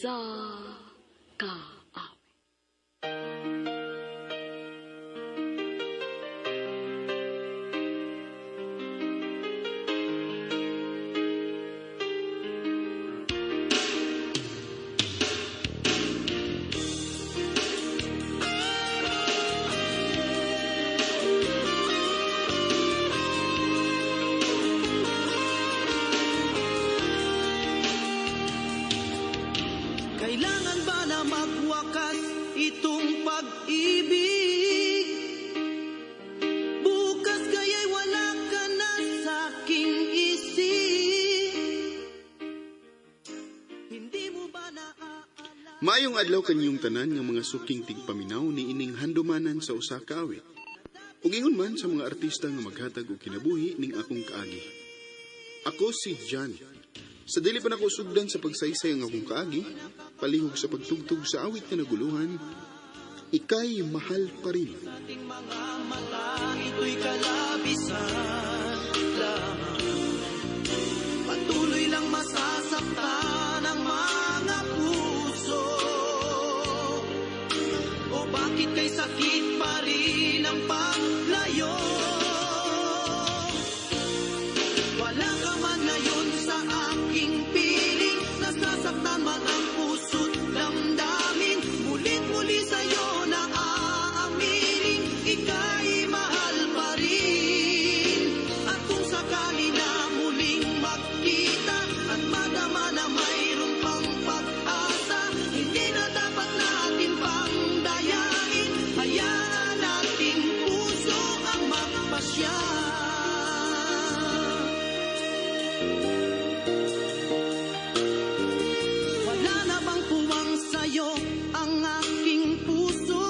Sa Kaawit. Kailangan ba na magwakas itong pag-ibig? Bukas kaya'y wala ka na sa aking isip. Hindi mo ba naaalala? Maayong adlaw kanyong tanan nga mga suking tigpaminaw ni ining handumanan sa usa ka awit. Ug ingon man sa mga artista nga maghatag og kinabuhi ning akong kaagi. Ako si John. Sa dili pa nako sugdan sa pagsaysay ang akong kaagi, palihog sa pagtugtog sa awit nga naguluhan, ikay mahal pa rin. Ating mga mata, ito'y kalabisan lamang. Patuloy lang masasaktan ang mga puso. O bakit kay sakit pa rin ang paglayo? Wala ka man ngayon sa aking piling, nasasaktan man ang puso't damdamin. Mulit-muli sa'yo na aaminin, ika'y mahal pa rin. At kung sakali na muling magkita at madama na mayroon pang pag-asa, hindi na dapat natin pang dayain. Hayaan nating puso ang magpasya. Wala na bang puwang sa'yo ang aking puso?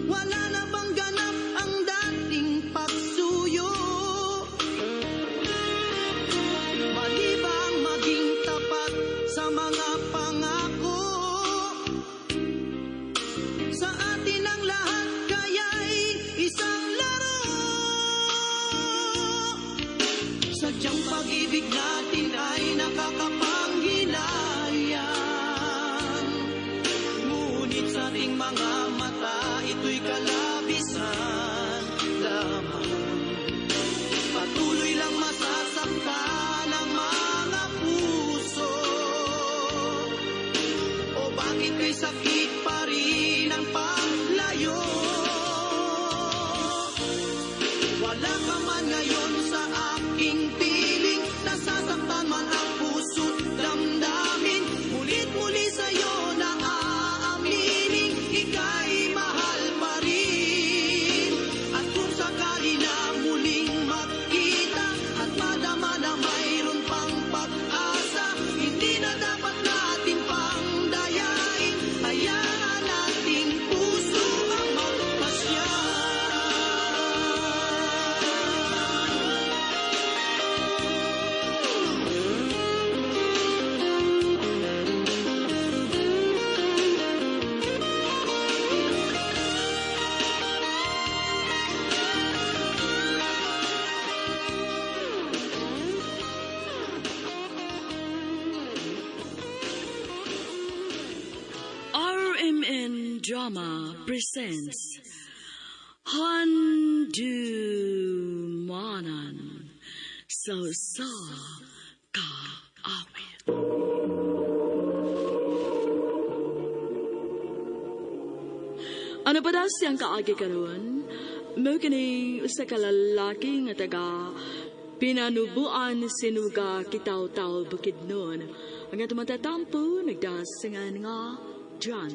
Wala na bang ganap ang dating pagsuyo? Mali ba ang maging tapat sa mga pangako? Sa atin ang lahat kaya'y isang laro. Sadyang pag-ibig natin ay nakakapanghinayang. Ngunit sa ating mga mata ito'y kalabisan lamang. Patuloy lang masasaktan ang mga puso. O bakit kay sakit pa rin ang paglayo? Wala ka man ngayon sa aking piling, nasasaktan man ang puso't damdamin. Mulit-muli sa'yo na aaminin, ika'y mahal pa rin. At kung sakali na muling magkita at madama na mayroon pang pag-asa, hindi na dapat natin pang dayain. Hayaan nating puso ang magpasya. RMN Drama presents Handumanan sa Usa Ka Awit. Ano pa daw siyang kaagi karon? Mao kini usa ka lalaki nga taga Pinanubuan Sinuga Kitaw-taw Bukidnon. Ang atong matatampo nagdasingan nga John.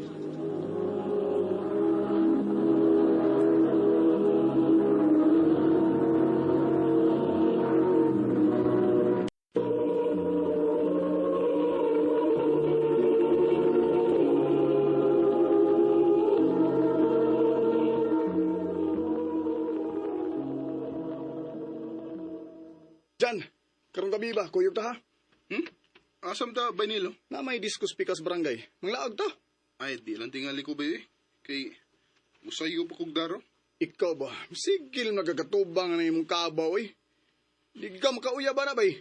Jan, karong gabi ba, kuyog ta ha? Asam ta, Baynilo? Na may discus pikas barangay. Manglaog ta. Ay, di lang tingali ko ba eh. Kay, musayo pa kog daro. Ikaw ba, sigil nagagatubang na imong kabaw eh. Di ka makauya ba na bay?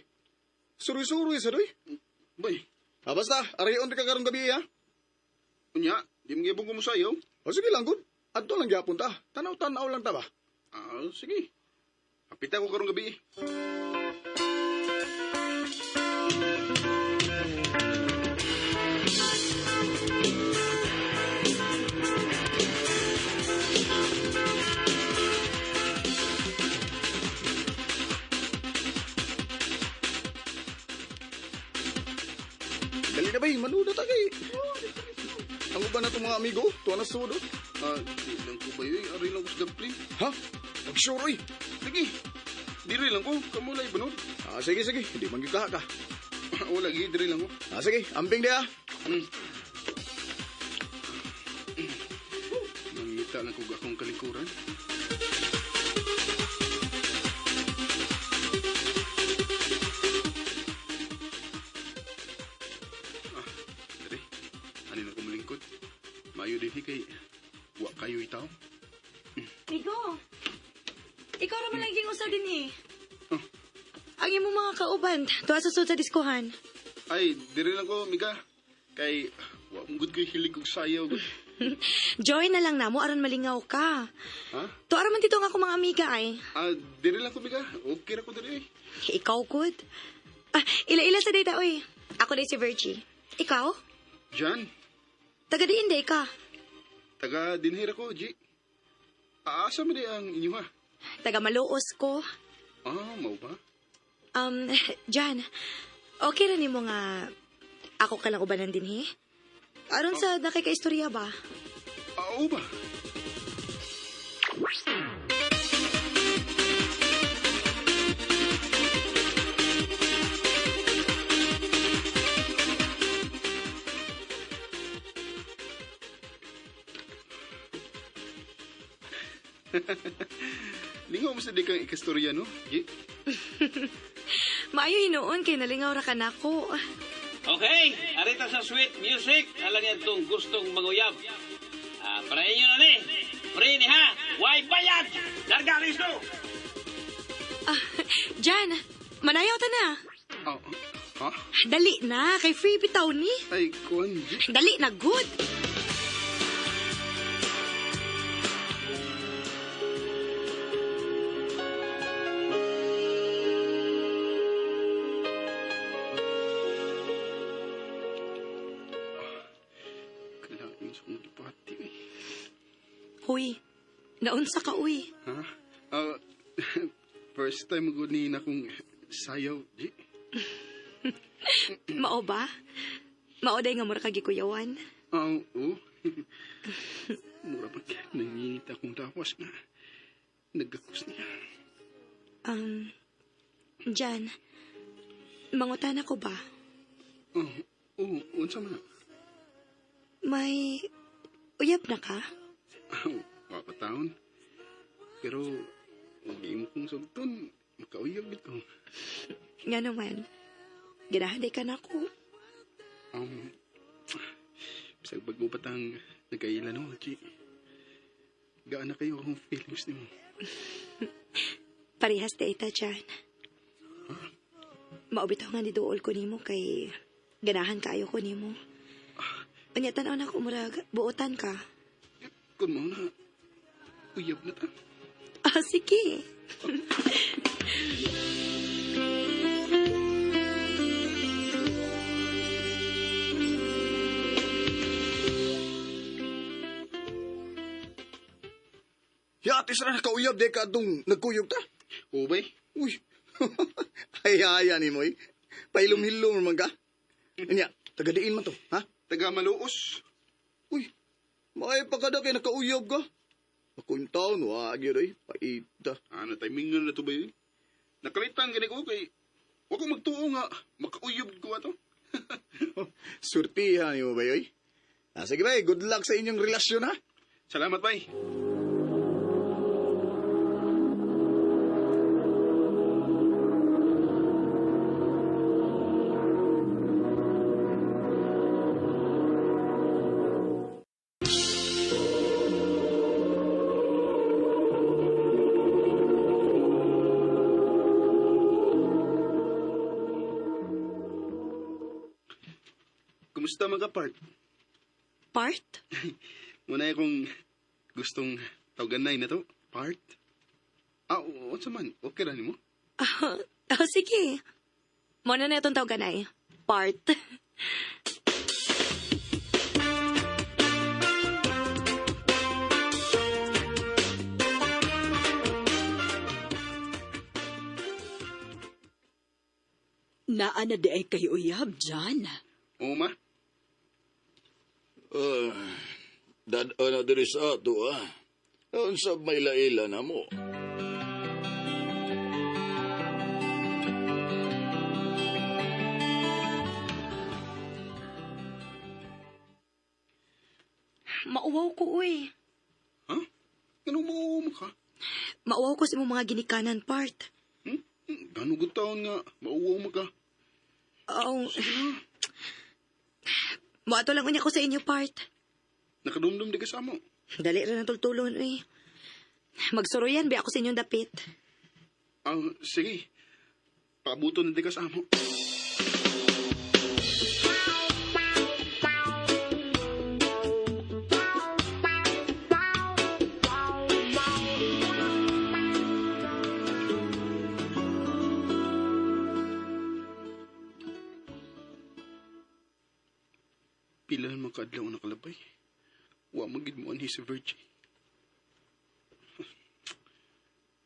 Suroy-suroy sa doy. Bay, Basta, ariyon ka karong gabi, ha? Unya, di mo gibong kumusayaw. O sige lang, good. Adto lang gyapon ta. Tanaw-tanaw lang ta ba? Sige. Hapita ko karong gabi. Dali na ba, manuda ta kay. Ang uban na itong mga amigo, tuwa na sudo. Di lang ko ba yun? Ari lang ko sa dumpling. Ha? Nag-sure, oy. Sige. Diri lang ko. Kamulay ba nun? Sige, sige. Hindi man gyud ka. O lagi, diri lang ko. Sige, ambing dia. Mangita lang ko akong kalingkuran. Diri. Ani na ko malingkod. Maayo din kay wa kayo itaw. Migo, ikaw raman lang yung usa din eh. Oh. Ang imong mga kauban, tuwa sa sud sa diskuhan. Ay, diri lang ko, miga. Kay wa mong good ko'y hilig og sayaw. Join na lang namo aron malingaw ka. Ha? Tuwa raman dito nga ako mga amiga ay. Diri lang ko, miga. Okay ra ko diri. Ikaw good. Ila-ila sa data oy. Ako day si Virgie. Ikaw? Jan, Taga diin day ka. taga dinhira ko, G. Asa man di ang inyo ha? Taga Maluos ko. Mao ba? Jan, okay ra nimo nga ako ka lang ubanan dinhi? Aron sa nakikaistorya ba? Oo ba? Lingaw mo sa di kang ikastorya, no? G? Maayo hinuon kay nalingaw ra ka nako. Okay, arita sa sweet music, alang yan itong gustong manguyab. Para inyo na ni. Free ni ha, why bayad? Larga rito! Jan, manayaw ta na. Ha? Dali na, kay free bitaw ni. Ay, kuwan, G. Dali na, good. Kailangan sa kong gipati, eh. Huy, naunsa ka, uy. Ha? First time ko ni na kong sayaw, G. Mao ba? Mao day nga mura ka gikuyawan. Oo. Mura pa nanginit akong tawas nga. Nagakos niya. Jan, mangutan ako ba? Oo, unsa man na? May uyab na ka? Wa pa taon. Pero, huwag imo kong sugton. Makauyab ito. Nga naman, ganahan day ka na ako. Bisag bago pa tang nagkaila no, Chi. Gaan na kayo akong feelings nimo. Parehas da ita, Jan. Huh? Maubitaw nga ni duol ko nimo kay ganahan kayo ko nimo. Unya tan-aw na ko murag buotan ka. Kun mo na uyab na ta. Sige. Yati sa nakauyab di ka atong nagkuyog ta. Ubay. Uy. Ay, ay, ni mo eh. Pailom-hilom man ka. Anya, taga-diin man to, ha? Taga Maluos. Uy, maay pa kada kay nakauyab ka. Ako yung taon, wag yun eh. Paita. Ano, timing na to ba yun? Nakalitan gani ko kay wa ko magtuo nga makauyab ko ato. Surtihan ni mo ba yoy? Sige ba, good luck sa inyong relasyon ha. Salamat bay. Kumusta mga part? Part? Muna akong gustong tawaganay na to. Part? Ah, unsa man? Okay ra nimo? Oh, sige. Muna na itong tawaganay. Part. Naa na di ay kayo uyab, John. Oo, ma. Dad-an na diri sa ato, ah. Unsa may laila na mo? Mauwaw ko, uy. Ha? Ano mo mo ka? Mauwaw ko sa imong mga ginikanan, part. Hmm? Gano gud taon nga mauwaw mo ka? Oh. Moato lang unya ko sa inyo, part. Nakadumdum di ka sa amo. Dali ra na tultulon, uy. Magsuruyan ba ako sa inyong dapit? Ah, sige. Paabuto na di ka sa amo. Pila naman kaadlaw ang nakalabay. Wa magid mo anhi si Virgie.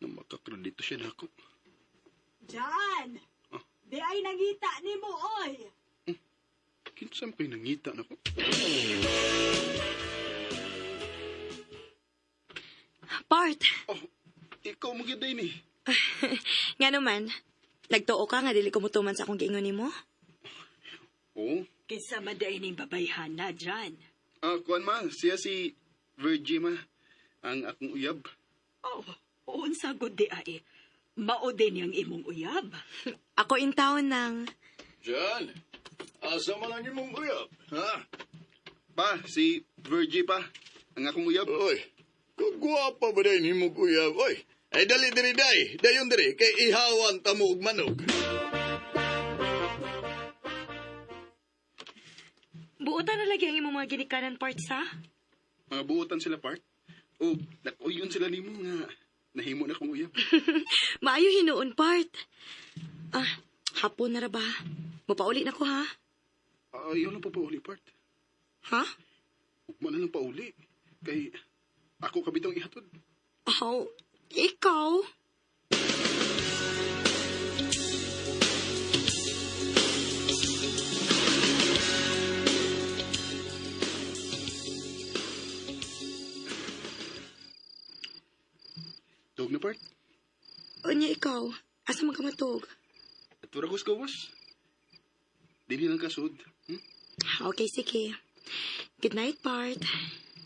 Na makakredito siya na ako. John! Di ay nangita ni mo, oy! Kinsa man kayo nangita na ko? Part, Oh, ikaw magyud day ni. nga naman, nagtuo ka nga dili ko mutuman sa akong giingon nimo? Oo. Kinsa man di ay ning babayhana, John. Ah, kuan ma, siya si Virgie ma, ang akong uyab. Oh, unsa gud di ay. Mao din yang imong uyab. Ako in town ng... John, asa man ang imong uyab, ha? Pa, si Virgie pa, ang akong uyab. Oy, kagwapa ba din imong uyab? Oy, ay dali diri day, dayon diri kay ihawan ta mo og manok. Buotan na lagi ang imong mga ginikanan, parts, ha? Mga buotan sila part. O, nakuyon sila nimo nga nahimo na akong uyab. Maayo hinuon, part. Ah, hapon na ra ba? Mupauli na ko, ha? Ayaw lang pa pauli part. Ha? Ugma na lang pauli. Kay ako kabitong ihatod. Oh, ikaw? Tug na part. Unya, ikaw? Asa man ka matug? At wala ko sa gawas. Dili lang kasud. Hmm? Okay, sige. Good night, part.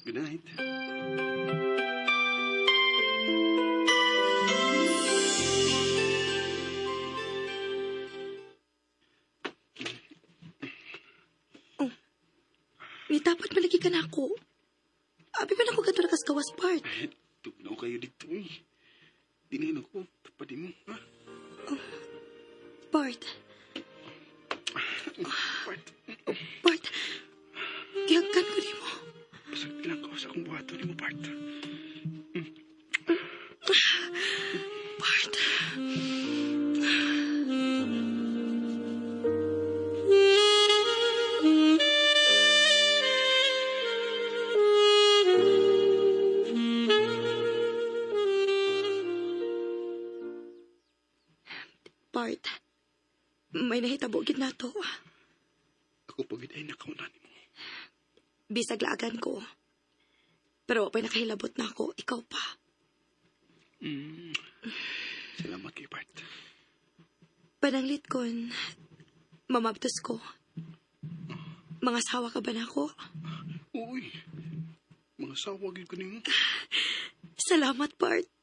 Good night. May dapat malagi ka na ako. Abi pa na ko kadto kas gawas, part. Ay, tugnaw kayo dito eh. Dili na ko. Tapad mo, ha? Part. Part. Part. Gihagkan ko nimo. Pasag lang ko sa akong buhaton nimo, part. Part. Part. May nahitabo gid nato. Ako pagid ay nakauna nimo. Bisag laagan ko. Pero wa pa'y nakahilabot na ako. Ikaw pa. Salamat kay part. Pananglit kon, mamabtos ko. Mga asawa ka ba na ako? Uy, mga sawa gid ko nimo. Salamat, Bart.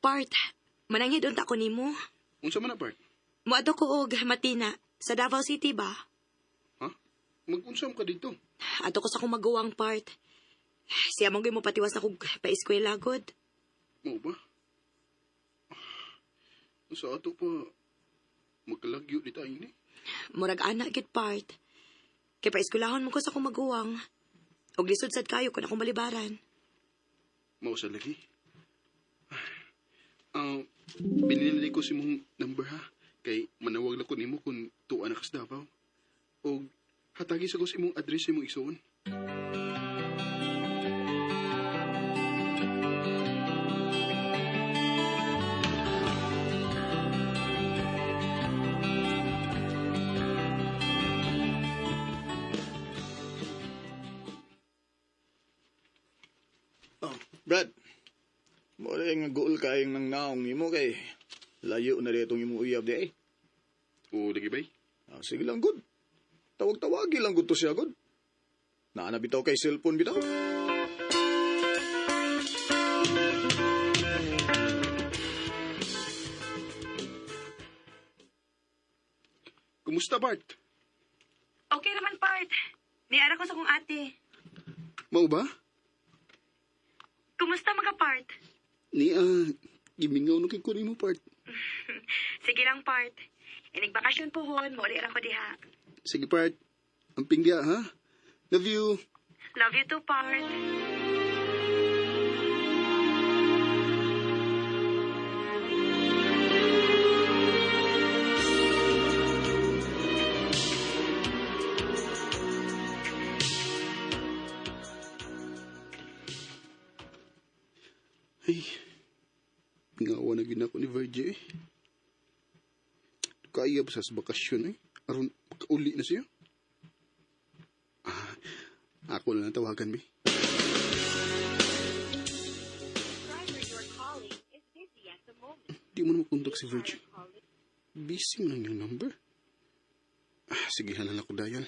Part, mananghid unta ko nimo. Unsa man na part? Moadto ko og Matina sa Davao City ba? Ha? Mag-unsa man ka dito? Adto ko sa akong maguwang part. Siya mong mo patiwas na kog pa-eskwela god. Mao ba? Sa ato pa, magkalagyo di tayo ni. Murag ana gid part. Kay paeskwelahon mo ko sa akong maguwang. Og lisod sad kayo kun akong balibaran. Mao sa lagi. Ah, binili ko si mong number ha. Kay manawag na ko nimo kung tuwa na kas Davao. Og hatagi sa ko sa imong address sa imong igsoon. Oh, Brad. Mo nga guol kayong nang naong nimo kay layo na dito imong uyab di ay. O lagi bay? Ah, sige lang good. Tawag-tawagi lang gud to siya good. Naa na bitaw kay cellphone bitaw. Kumusta Bart? Okay naman part. Niara ko sa kong ate. Mao ba? Kumusta mga part? Ni gimingaw na kay ko nimo part. Sige lang part. Inig bakasyon pohon, mauli ra ko diha. Sige part. Ang pingya ha. Love you. Love you too, part. Ay, pingawa na gid ako ni Virgie eh. Kaya ba sa bakasyon eh? Aron makauli na siya. Ah, ako na lang tawagan, bi. Di mo na makontak si Virgie. Busy man ang iyang number. Ah, sige, hanan ako dial.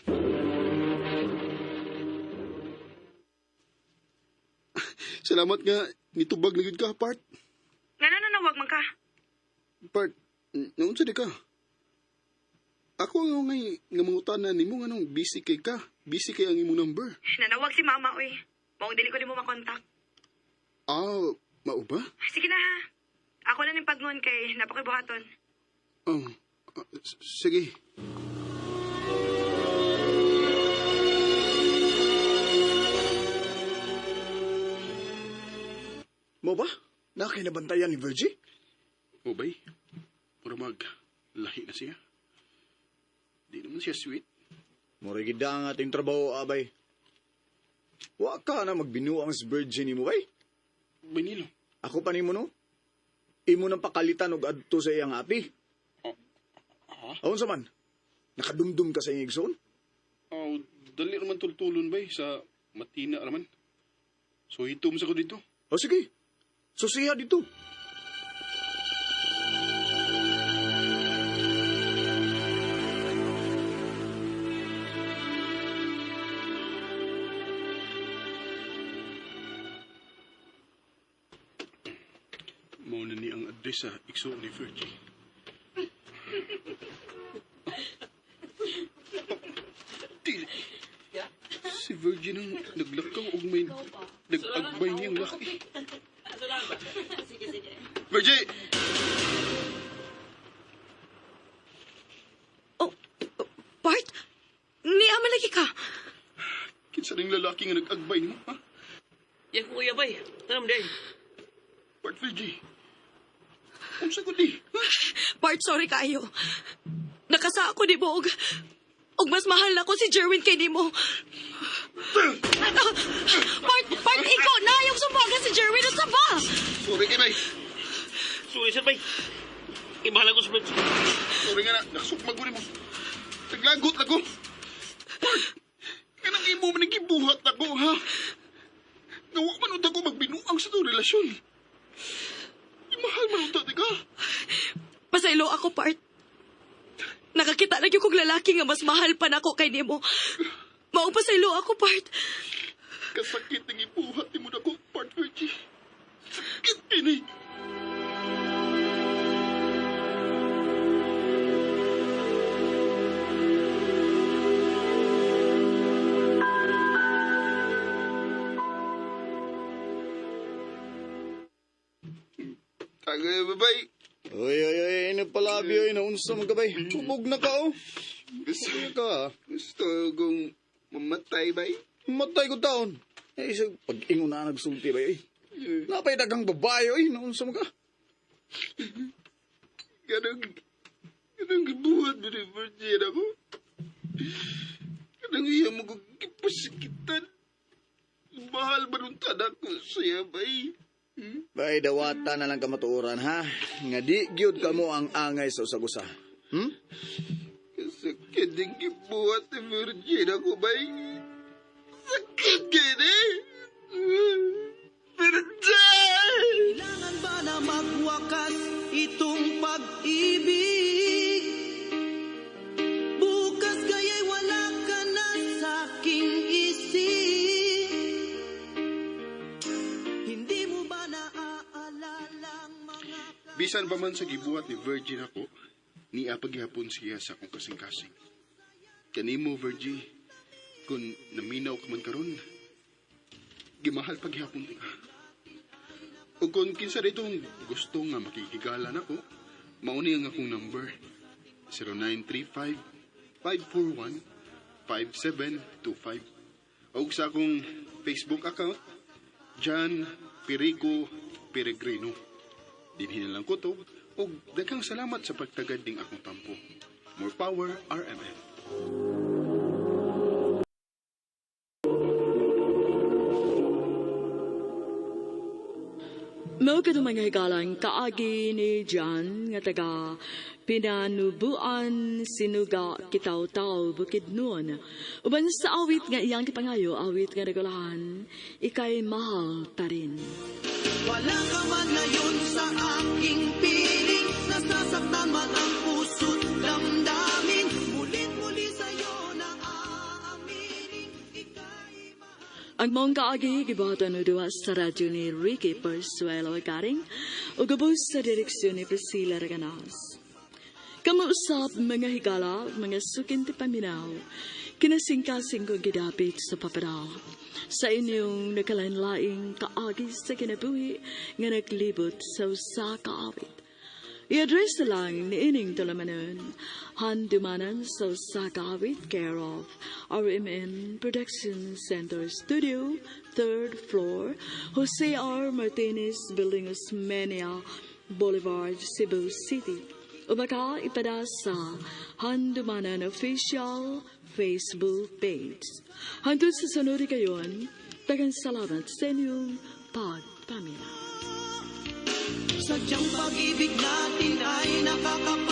Ah, salamat nga, nitubag na gyud ka, part. Ngano nanawag man ka? Part, naunsa di ka? Ako ang ngay nga mangutana nimo nganong busy kay ka. Busy kay ang imong number. Nanawag si mama oy. Maong dili ko nimo makontak. Ah, mao ba? Sige na ha. Ako na ning pagngon kay napakibuhaton. Oh, sige. Mo ba? Na kay nabantayan ni Virgie? Ubay, puro mag lahi na siya. Di naman siya sweet. Mura gid ang ating trabaho abay. Wa ka na magbinuang si Virgie nimo bay. Benilo. Ako pa nimo no. Imo nang pakalitan og adto sa iyang api. Ha? Aon sa man? Nakadumdum ka sa iyang igsoon? Oh, dali naman tultulon bay sa matina raman. So hitom sa ko dito. O sige. Susiha dito. Mao na ni ang address sa igsoon ni Virgie. Dili. Si Virgie nang naglakaw og may nag-agbay niyang laki. Virgie! Oh, oh, part? Niya man lagi ka. Kinsa ning lalaki nga nag-agbay nimo, ha? Yan ko uyabay. Tanam day. Part Virgie. Unsa gud di? Ha? Part, sorry kayo. Nakasa ako ni Bog. Og mas mahal na ko si Jerwin kay nimo. Part, part, ikaw na yung sumbaga si Jerwin. Unsa ba? Sorry kay bay. Sorry sir bay. Ibahala ko sa Virgie. Sorry nga na, nakasukmag ko nimo. Naglagot na ko. Part, kanang imo man ang gibuhat nako, ha? Nawa man unta ko magbinuang sa itong relasyon. Mahal man unta, di ka? Pasaylo ako, part. Nakakita lagi kog lalaki nga mas mahal pa nako kay nimo. Maong pasaylo ako, part. Kasakit ang ibuhat ni mo nako, Part Virgie. Sakit ini. Tagay, babay. Oy, oy, oy, ano palabi, oy, naunsa man ka, bay. Tubog na ka, oh. Gusto, Sige ka, ah. gusto kong mamatay, bay. Matay ko taon. Eh, sa pag-ingon na nagsulti, bay, oy. Napay dagang babae, oy, naunsa man ka. Ganong, ganong gibuhat mo ni Virgin ako. Ganong iya mo kong gipasakitan. Mahal ba nung tanak ko siya, bay? Bay, dawata na lang kamatuoran, ha? Nga di gyud ka mo ang angay sa usag-usa. Sakit din gibuhat ni Virgin ako, bay. Sakit gini. Virgin! Kailangan ba na magwakas itong pag-ibig? Bukas kaya'y wala ka na sa aking isip. Hindi mo ba naaalala ang mga Bisan pa man sa gibuhat ni Virgin ako, niya paghihapon siya sa akong kasing-kasing. Kanimo, Virgie, kung naminaw ka man karon, gimahal paghihapon ka. O kung kinsa ditong gusto nga makikigala nako, mauni ang akong number, 0935-541-5725. O sa akong Facebook account, John Perico Peregrino. Dinhin na lang ko to, ug daghang salamat sa pagtagad ding akong tampo. More power, RMN. Mao kadto mga higalang kaagi ni John nga taga Pinanubuan Sinuga Kitaw-taw Bukidnon. Uban sa awit nga iyang gipangayo, awit nga nagulahan, ikay mahal pa rin. Wala ka man ngayon sa aking piling. Nasasaktan man ang puso't damdamin. Mulit-muli sa'yo na aaminin. Ika'y mahal. Ang mong kaagi gibuhatan og duha sa radyo ni Ricky Persuelo Garing ug ubos sa direksyon ni Priscilla Reganas. Kamuusap mga higala, mga sukin ti paminaw, kinasingkasing kong gidapit sa papadala. Sa inyong nakalain-laing kaagi sa kinabuhi nga naglibot sa usa ka awit. I-address na lang ni ining tulamanon, handumanan sa usa ka awit, care of RMN Production Center Studio, 3rd floor, Jose R. Martinez Building, Osmeña Boulevard, Cebu City. O baka ipada sa Handumanan Official Facebook page. Hangtod sa sunod kayon, daghang salamat sa inyong pagpaminaw. Sadyang pag-ibig natin ay nakakapag